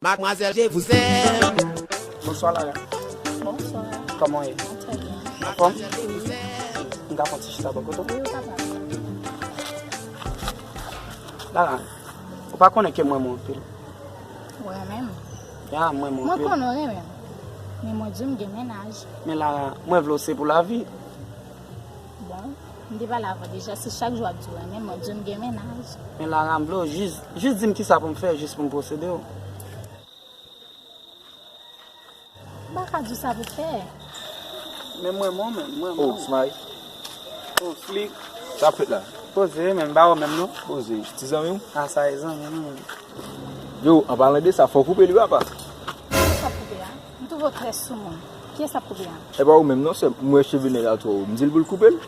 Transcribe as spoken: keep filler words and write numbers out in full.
Mademoiselle, je vous aime. Bonswa, Lara. Bonswa. Kòman w ye? Trè byen. Anfòm? M ka pran ti chita bò kote w? Wi, ou kapab. Lara, ou pa konnen ke m renmen w anpil? Ou renmen m? Ya, m renmen w Mwen anpil. Konnen ou renmen m. Men mwen di w m gen mennaj. Men Lara, mwen vle w se pou lavi. Bon, m te pale avè w deja, se chak jou w ap di w renmen m, mwen di w m gen mennaj. Men Lara, m vle w jis, jis di m kisa pou m fè, jis pou m posede w. M pa ka di w sa pou fè. Men mwen, mwen menm, mwen Oh, menm. Smile. Oh, Slick. Sa ap fèt la? Poze, men m ba w menm non. Poze. Ti zanmi w? A sa e zanmi m. Yo, an palan de sa, fò w koupe li, papa. Kiyès ap koupe a? M twouve w trè soumoun. Kiyès ap koupe a? E pa ou menm non, sè. M wè cheve nèg la twò wo. M di l pou l koupe l.